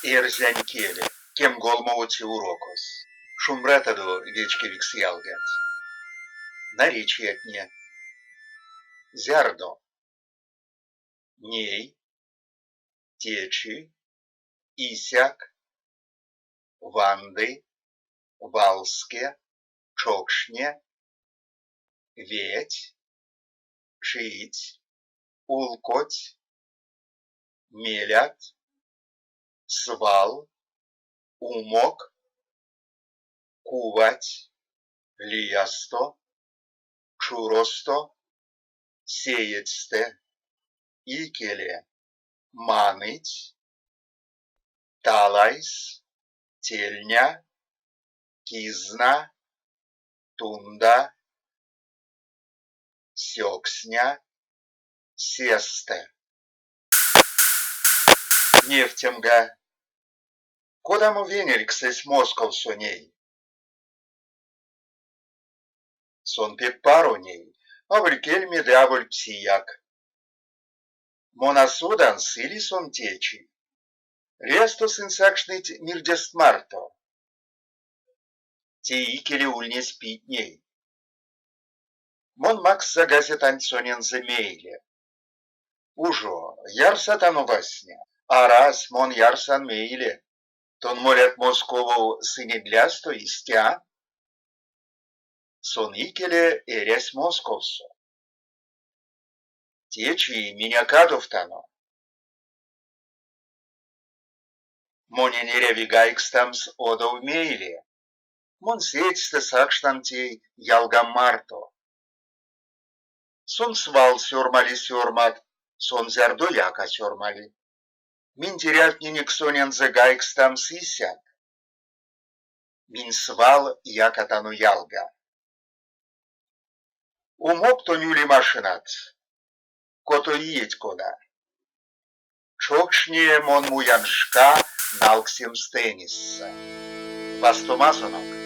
Эрзянь кель, кемголмовоце урокось. Шумбратадо, вечкевикс ялгат! Наречиятне. Зярдо? Ней, течи, исяк, ванды, валске, чокшне, веть, чить, улкоть, мелят, свал, умок, кувать, лиясто, чуросто, сеедьстэ, икеле, маныть, талайс, тельня, кизна, тунда, сёксня, сестэ. Невтемга, кодамо венельксэсь Московсо ней? Сон пек паро ней, аволь кельме ды аволь псияк. Мон а содан, сы ли сон течи. Лиясто сынь сакшныть мирдест марто. Те икеле ульнесь питней. Мон максса газетанть сонензэ мейле. Ужо, ярсатано васня. Арась, мон ярсан мейле. Тон молят Московов сы недлясто, истя? Сон икеле эрясь Московсо. Течи минь а кадовтано. Монень эряви гайгстамс одов мейле. Мон сеедьстэ сакшнан тей ялгам марто. Сон свал сёрмали сёрмат, сон зярдояк а сёрмали. Минь терявтнинек сонензэ гайгстамс исяк. Минь свал якатано ялга. Умок тонь ули машинат? Кото иеть кода. Чокшне мон муян шка налксемс тенниссэ. Вастомазонок!